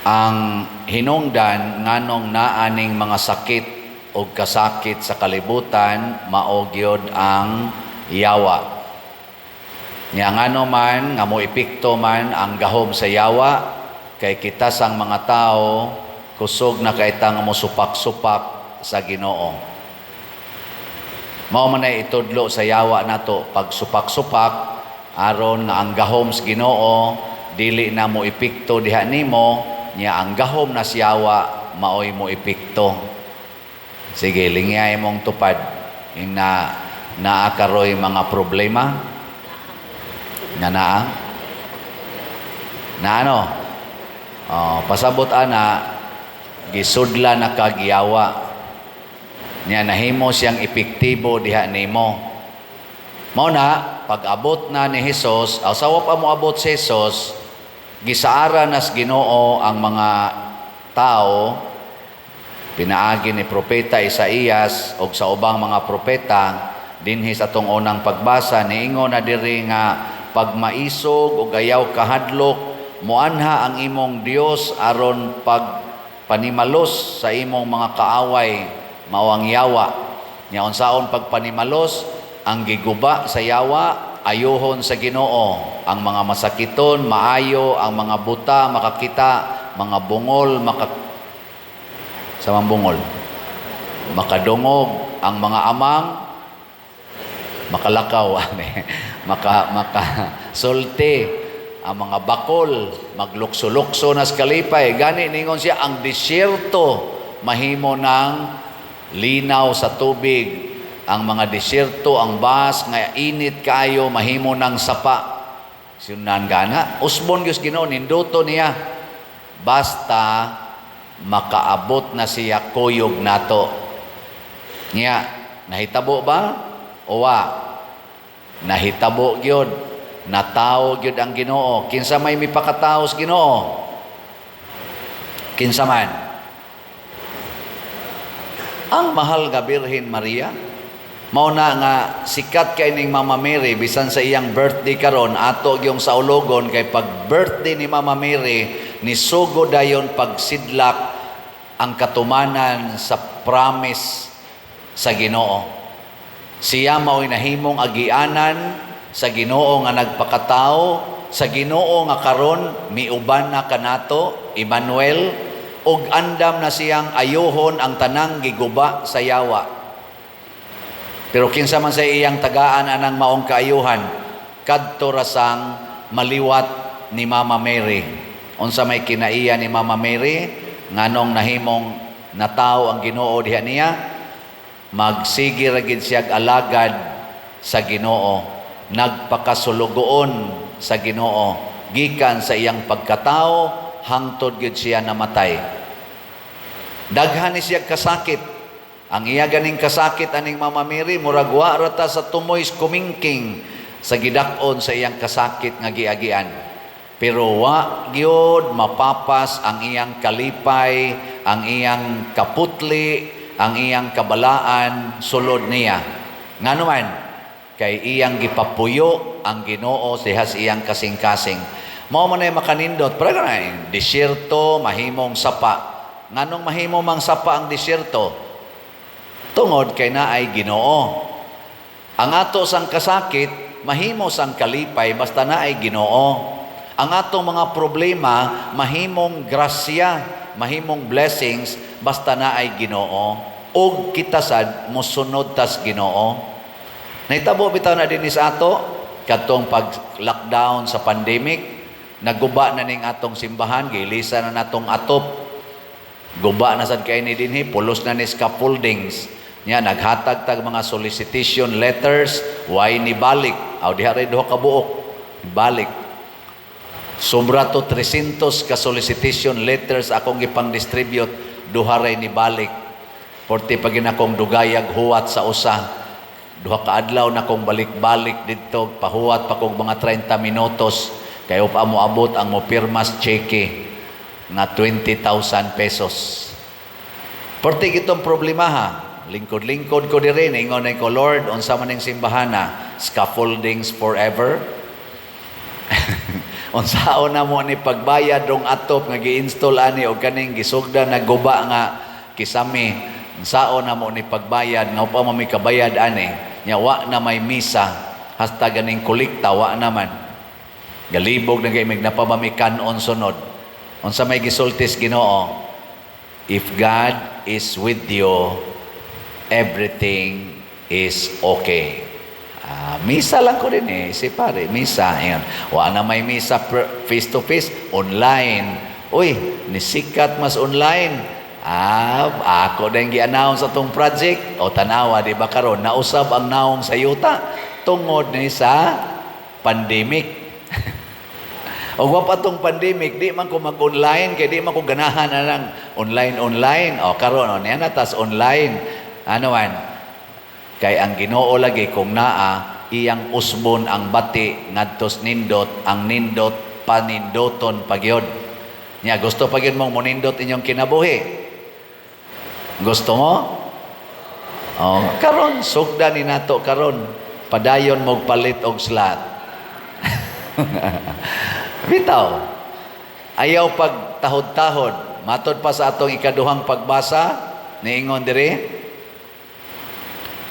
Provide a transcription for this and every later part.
Ang hinungdan nganong naa ning mga sakit o kasakit sa kalibutan, mao gyud ang yawa. Nya ngano man nga moepekto man ang gahom sa yawa, kay kita sang mga tao kusog na kay ta nga mosupak-supak sa Ginoo. Mao man ay itudlo sa yawa nato, pagsupak-supak, aron nga ang gahom sa Ginoo dili na mo epekto diha nimo, nya ang gahom na sa yawa maoy mo epekto. Sige, lingyay mong tupad ing na naa karoy mga problema nga naa na ano, oh, pasabot ana, gisudla na kag yawa nya, nahimo siyang epektibo diha nimo. Mao na pag-abot na ni Hesus, aw sawa pa moabot si Hesus, gisaara nas Ginoo ang mga tao pinaagi ni Propeta Isaías og sa ubang mga propeta. Dinhi sa atong unang pagbasa, niingon na diri nga pagmaisog ug ayaw kahadlok, muanha ang imong Dios aron pag panimalos sa imong mga kaaway, mao ang yawa. Nya unsaon pagpanimalos? Ang giguba sa yawa, ayuhon sa Ginoo. Ang mga masakiton maayo, ang mga buta makakita, mga bungol maka sa mga bungol makadungog, ang mga amang makalakaw, maka maka sulti, ang mga bakol maglukso-lukso nas kalipay. Gani ningon siya, ang disyerto mahimo ng linaw sa tubig, ang mga disyerto, ang bas nga init kaayo, mahimo ng sapa. Sinunan gana usbon gyud Ginoo, ninduto niya, basta makaabot na siya kuyog nato. Nya nahitabo ba o wa? Nahitabo gyud, natawo gyud ang Ginoo. Kinsa may mipakatawo sa Ginoo? Kinsa man? Ang mahal nga Birhen Maria. Mao na nga sikat kay ning Mama Mary. Bisan sa iyang birthday karon, ato gyung saulogon, kay pag birthday ni Mama Mary, nisugo dayon pagsidlak ang katumanan sa promise sa Ginoo. Siya mao'y nahimong agianan sa Ginoo nga nagpakatao, sa Ginoo nga karon miuban na kanato, Emmanuel, ug andam na siyang ayuhon ang tanang giguba sa yawa. Pero kinsa man sa iyang tagaan anang maong kaayuhan? Kadto ra sang maliwat ni Mama Mary. Unsa may kinaiya ni Mama Mary? Nganong nahimong natawo ang Ginoo diha niya? Magsige ra gid siyag alagad sa Ginoo, nagpakasulugoon sa Ginoo gikan sa iyang pagkatao hangtod gid siya namatay. Daghan ni siya kasakit. Ang iya ganing kasakit aning Mama Mary, murag wa ra ta sa tumoy kumingking sa gidak-on sa iyang kasakit nga giagian. Pero wa gyud mapapas ang iyang kalipay, ang iyang kaputli, ang iyang kabalaan sulod niya. Ngano man? Kay iyang gipapuyo ang Ginoo diha sa iyang kasing-kasing. Mao man ay makanindot, pero na disyerto mahimong sapa. Nganong mahimo mang sapa ang disyerto? Tungod kay naay Ginoo. Ang ato sang kasakit mahimo sang kalipay basta naay Ginoo. Ang atong mga problema mahimong grasya, mahimong blessings, basta naay Ginoo. Ug kita sad mosunod tas Ginoo. Nahitabo bitaw na dinhi sa ato kadtong pag lockdown sa pandemic, naguba na ning atong simbahan, giilisa na natong atop. Guba na sad kay ni dinhi, pulos na ni scaffoldings. Nya naghatag tag mga solicitation letters, way ni balik. Aw diha ray duha ka buok, balik. Sobra to 300 ka solicitation letters akong gipang-distribute, duha ray ni balik. Porte pag akong dugayag huwat sa usa. Duha ka adlaw na kong balik-balik didto, pahuwat pa kog mga 30 minutos kay pa mo abot ang mo pirmas cheque nga 20,000 pesos. Porte gitong problema ha. Lingkod-lingkod ko diri, ningon ko, "Lord, unsa man ning simbahana? Scaffoldings forever?" Unsaon na mo ni pagbayad rong atop nga gi-install ani og kaning gisugdan na guba nga kisame? Unsaon na mo ni pagbayad nga pa mi kabayad ani? Nya wa na may misa hasta ganing kolekta, wa naman. Galibog na kay mig napa ba mi kanon sunod. Unsa may gisultis Ginoo? If God is with you, everything is okay. Ah, misa lang ko din eh, si pare, misa. Ayan. Wa na may misa face to face, online. Uy, nisikat mas online. Ah, ako din gi-announce atong project. O tanawa, di ba karon nausab ang naong sa yuta tungod ni sa pandemic. O wa pa tong pandemic, di man ko mag-online kay di man ko ganahan na lang online online. O karon o niya na tas online. Ano man? Kay ang Ginoo lagi kung naa, iyang usbon ang bati ngadtos nindot, ang nindot panindoton pagyod. Nya gusto pa gyud mong monindot inyong kinabuhi? Gusto mo? Oh, karon sugda ni nato karon. Padayon mog palit og slot. Bitaw. Ayaw pag tahod-tahod. Matod pa sa atong ikaduhang pagbasa, niingon diri,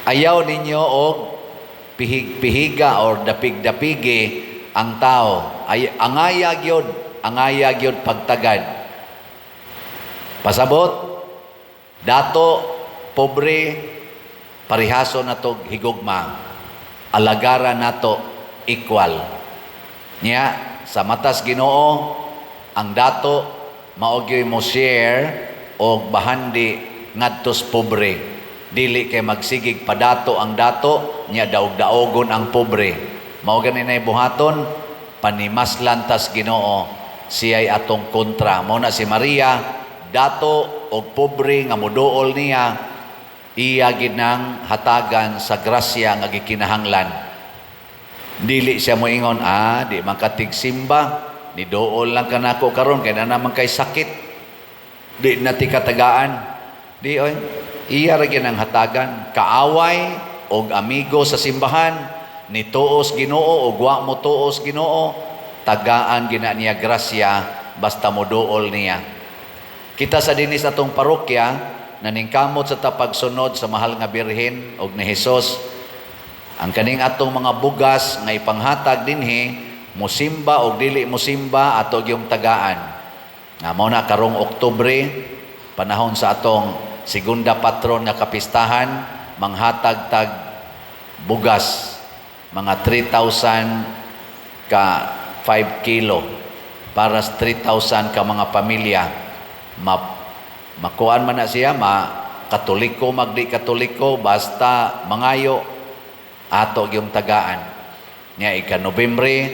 ayaw ninyo og pihig-pihiga or dapig-dapigi ang tao. Ay, angaya gyud pagtagad. Pasabot, dato, pobre, parihaso nato higugma. Alagara nato equal. Nya, sa matas Ginoo, ang dato mao gyud mo share og bahandi ngadtos pobre. Dili kay magsigig padato ang dato, nya daog-daogon ang pobre. Mao gani nay buhaton, panimaslan tas Ginoo, siya'y atong kontra. Mao na si Maria, dato og pobre nga moduol niya, iya ginang hatagan sa grasya nga gikinahanglan. Dili siya moingon, "Ah, di man ka tigsimba, ni duol lang kanako karon kay na naman kay sakit. Di na ti katagaan." Di oy, iya ra gyud ang hatagan. Kaaway og amigo sa simbahan, ni tuos Ginoo og wa mo tuos Ginoo, tagaan gina niya grasya basta moduol niya. Kita sa dinis atong parokya, naningkamot sa tapagsunod sa mahal nga Birhen og ni Hesus. Ang kaning atong mga bugas nga ipanghatag dinhi, musimba og dili musimba, ato gyung tagaan. Nga mao na karong Oktubre, panahon sa atong segunda patron nga kapistahan, manghatag tag bugas mga 3,000 ka 5 kilo para sa 3,000 ka mga pamilya. Ma makuan man na siya, ma Katoliko magdi Katoliko, basta mangayo, ato gyung tagaan. Nya ika Nobyembre,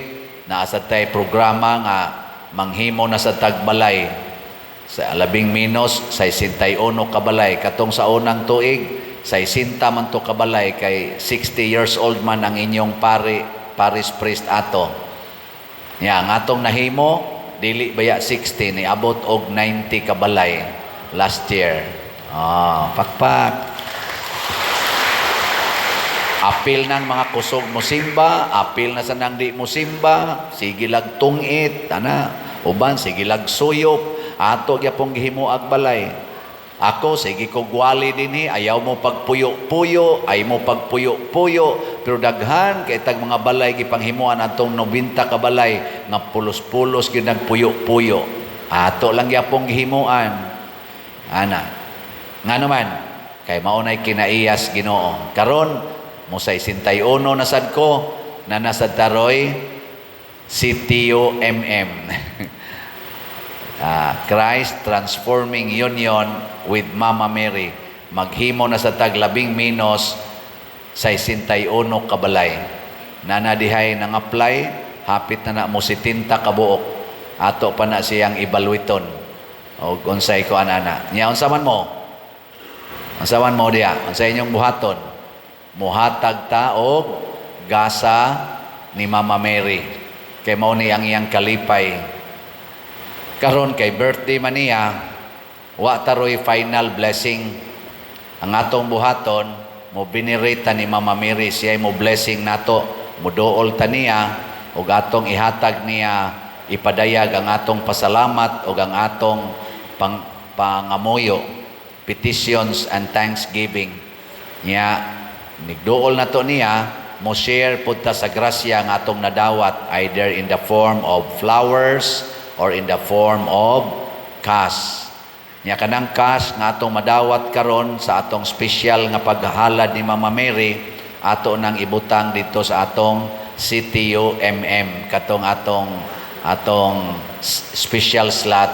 naa sad tay programa nga manghimo na sa tagbalay sa labing menos 61 kabalay. Katong sa unang tuig, 60 man to kabalay kay 60 years old man ang inyong pare, parish priest ato. Nya ang atong nahimo, dili baya 60, ni abot og 90 kabalay last year. Ah, pakpak. Apil ng mga kusog musimba, apil na sa nang di musimba, sige lag tungit, ana, uban sige lag suyop, ato gyapong gihimo ag balay. Ako, sige ko gwali dinhi, ayaw mo pagpuyo-puyo, ayaw mo pagpuyo-puyo, pero daghan kay tag mga balay gipanghimuan atong 90 ka balay nga pulos-pulos gyud nagpuyo-puyo. Ato lang gyapong gihimuan. Ana. Nga naman, kay mao nay kinaiyas Ginoo. Karon mo 61 na sad ko na nasad taroy CTUMM. Ah, Christ Transforming Union with Mama Mary. Maghimo na sa tag labing menos 61 kabalay. Nana dihay nang apply, hapit na na mo 70 kabuok. Ato pa na siyang evaluaton. O unsay ko ana. Nya unsa man mo? Unsa man mo diya? Unsa inyong buhaton? Muhatag ta og gasa ni Mama Mary. Kay mao ni ang iyang kalipay. Karon kay birthday man niya, wa taroy final blessing. Ang atong buhaton, mo venerate ta ni Mama Mary, siya mo blessing nato, mo duol ta niya ug atong ihatag niya. Ipadayag ang atong pasalamat o ang atong pangamuyo, petitions and thanksgiving. Nya nigduol na to niya, mo share pud ta sa grasya nga atong nadawat, either in the form of flowers or in the form of cash. Nya kanang cash nga atong madawat karon sa atong special nga paghalad ni Mama Mary, ato nang ibutang dito sa atong CTUMM, katong atong atong special slot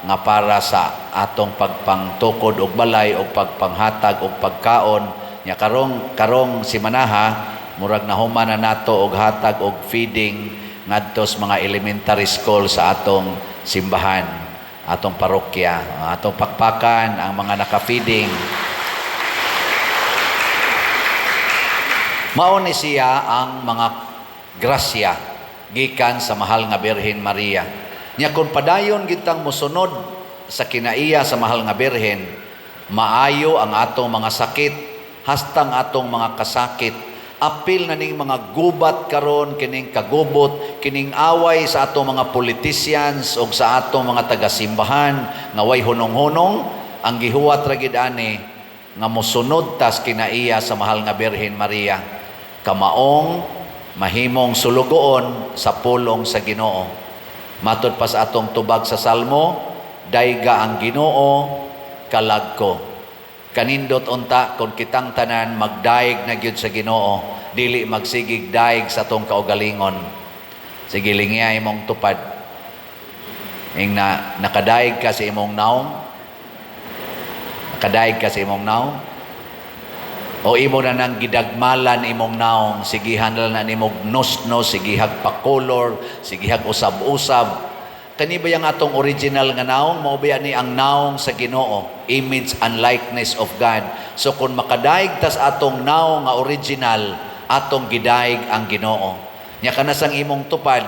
nga para sa atong pagpangtukod og balay og pagpanghatag og pagkaon. Nya karong karong simanaha, murag nahuman na nato og hatag og feeding ngadto sa mga elementary school sa atong simbahan, atong parokya. Atong pakpakan ang mga naka-feeding. Mao ni siya ang mga grasya gikan sa Mahal nga Birhen Maria. Nya kung padayon gitang mosunod sa kinaiya sa Mahal nga Birhen, maayo ang atong mga sakit, hastang atong mga kasakit. Apil na ning mga gubat karon, kining kagubot, kining away sa atong mga politicians o sa atong mga tagasimbahan nga way hunong-hunong, ang gihuwat ra gid ani nga mosunod tas kinaiya sa Mahal nga Birhen Maria. Kamaong mahimong sulugoon sa pulong sa Ginoo. Matod pa sa atong tubag sa Salmo, "Dayga ang Ginoo, kalag ko." Kanindot unta kung kitang tanan magdaig na gyud sa Ginoo, dili magsigig daig sa atong kaugalingon. Sige, lingya imong tupad. Ing na nakadaig ka sa imong naong? Nakadaig ka sa imong naong? O imo na nang gidagmalan imong naong, sigihan na nimog nos-nos, sigihag pa-color, sigihag usab-usab? Kani ba yung atong original nga naong? Mao ba ni ang naong sa Ginoo, image and likeness of God? So kung makadaig tas atong naong nga original, atong gidaig ang Ginoo. Nya kanasang imong tupad,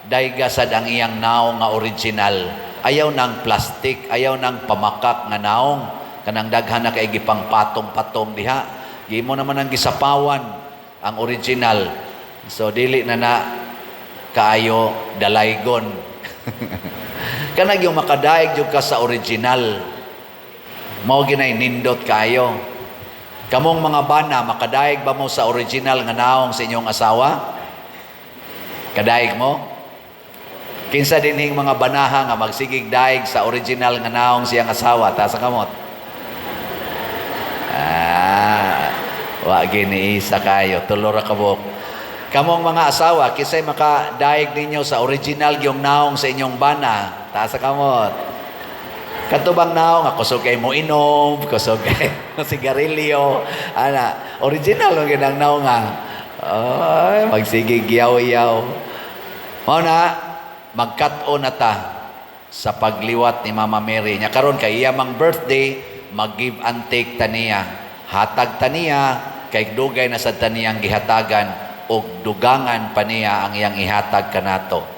daiga sad ang iyang naong nga original. Ayaw ng plastic, ayaw ng pamakak nga naong. Kanang daghan na kay gipang patong-patong diha. Gimo naman ang gisapawan ang original. So dili na na kaayo dalaygon. Kanag yung makadaig jud ka sa original. Mao ginay nindot kaayo. Kamong mga bana, makadaig ba mo sa original nga naong sa inyong asawa? Kadaig mo? Kinsa dinhing mga banaha nga magsigig daig sa original nga naong siyang asawa? Taas ang kamot. Ah, wa gini isa kayo, tulo ra kabuk. Kamong mga asawa, kinsay makadaig ninyo sa original yung naong sa inyong bana? Taas ang kamot. Kato bang naong nga kusog kay mo inom, kusog kay sigarilyo, ana, original lang gyud ang naong nga. Ay, magsigig yaw-yaw. Mao na, magkat-o na ta sa pagliwat ni Mama Mary. Nya karon kay iya mang birthday, mag-give and take ta niya. Hatag ta niya, kay dugay na sad ta niyang gihatagan og dugangan pa niya ang iyang ihatag kanato.